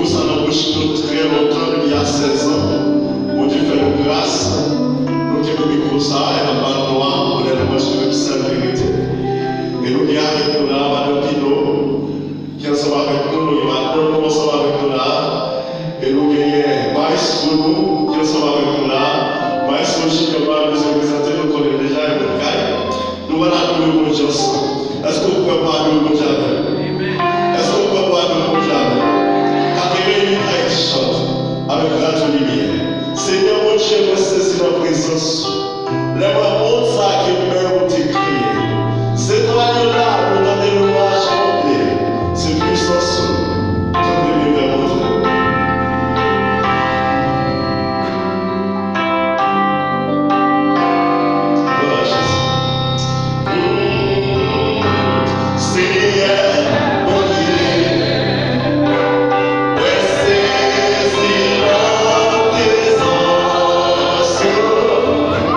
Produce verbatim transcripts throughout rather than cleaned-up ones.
Sa nan bouch nou trè lontan, depi a sèz an. Bondye fè nou gras, nou kenbe mikwo sa a, e n ap ba l glwa, onè, lwanj li menm sèl merite. E nou gen avèk nou la, madanm Pino, ki ansanm avèk nou, nou gen madanm nou ansanm avèk nou la, e nou genyen mayestwo nou, ki ansanm avèk nou la, mayestwo Junior pa bezwen prezante, nou konnen l deja, e moun kay. Nou pral adore Bondye ansanm. Èske w prè pou adore Bondye avè m? Èske w prè pou adore Bondye avè m? K V V huit Haïti chante avèk Radyo Limyè. Senyè Bondye, mwen sezi nan prezans ou. Lè mwen wont sa ke men w te kreye. Zetwal yo la, nou tande lwanj monte. Se pwisans ou. Tout limyè Bondye. Glwa a Jezi. Senyè Bondye, mwen sezi nan prezans ou.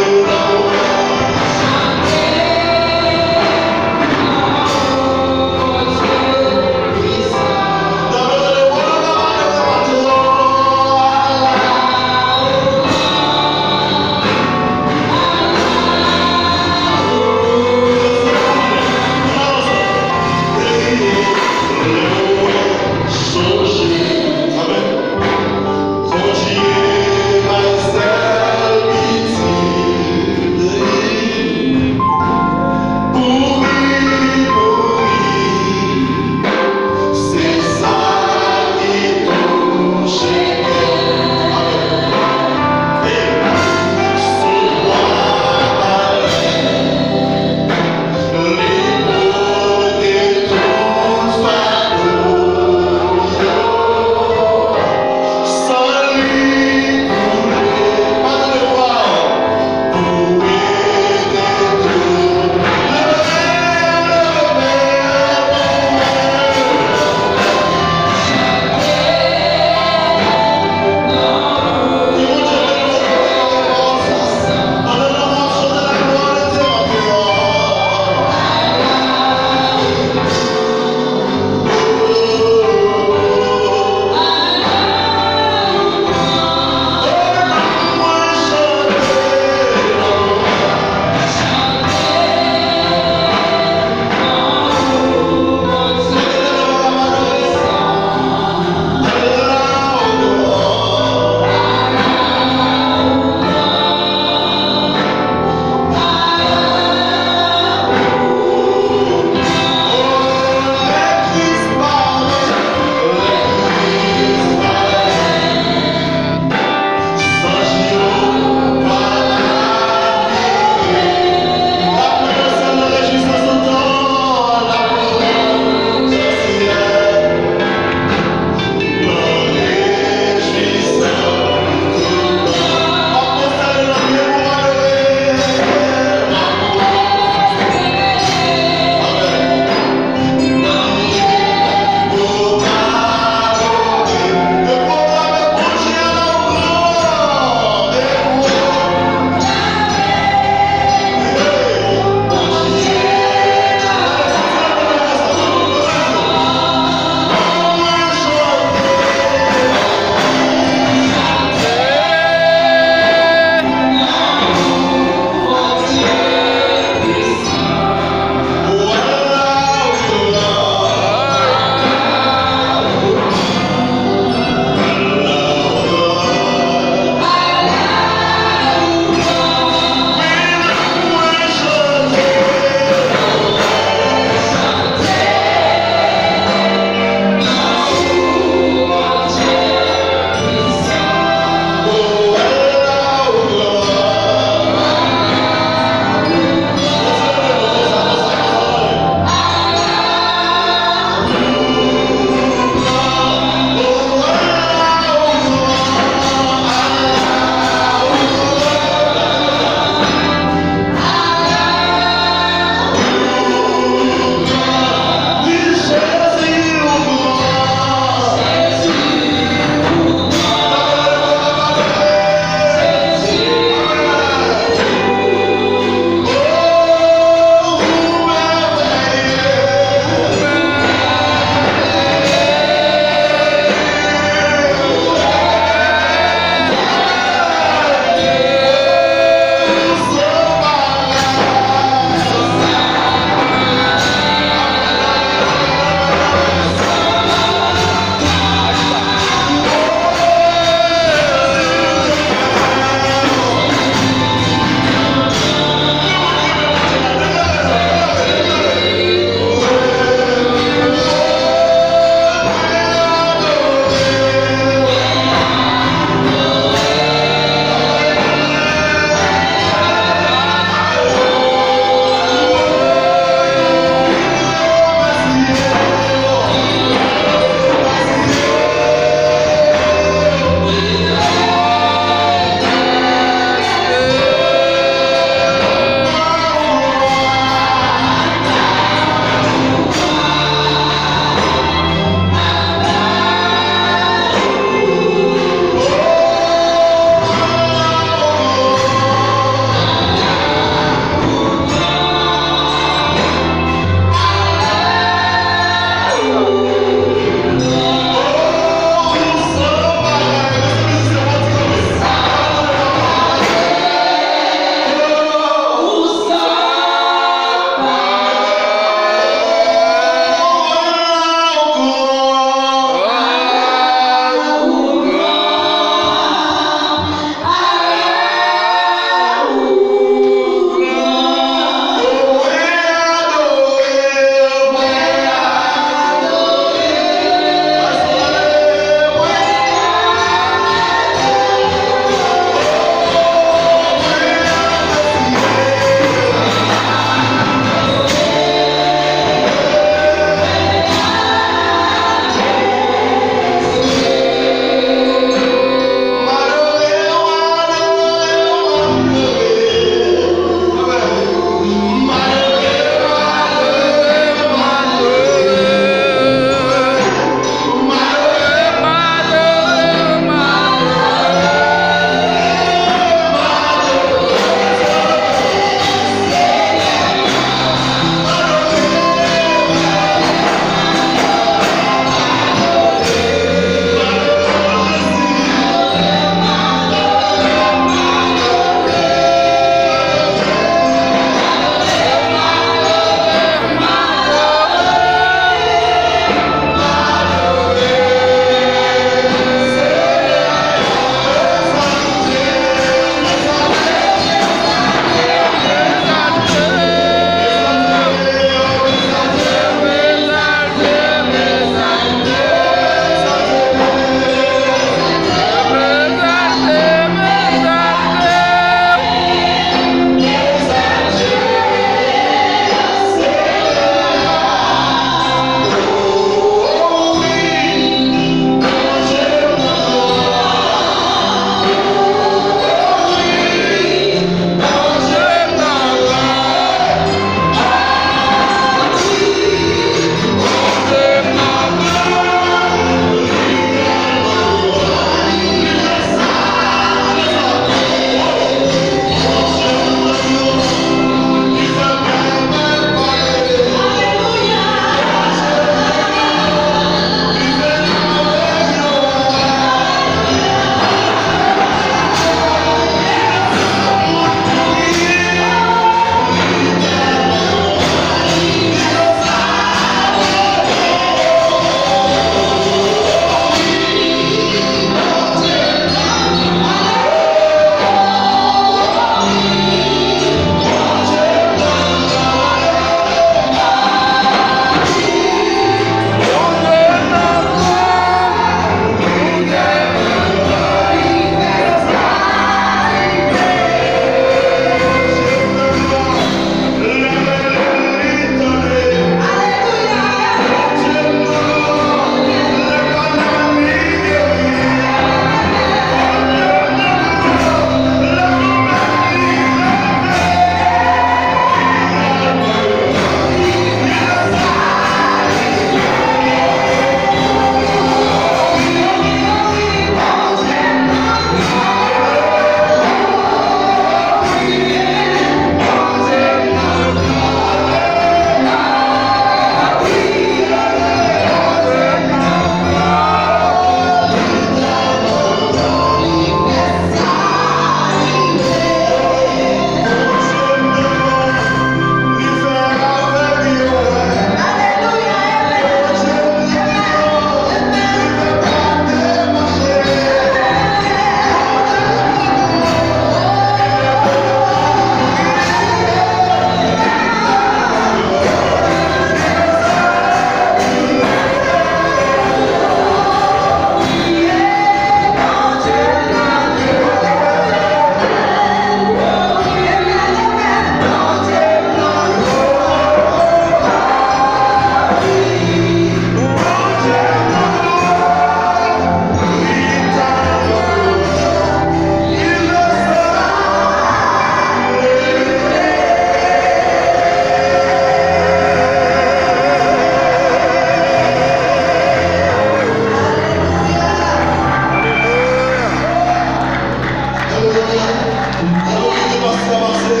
Frè m ak sè,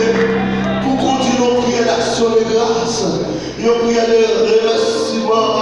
pou kondui nou priyè d'aksyon de gras.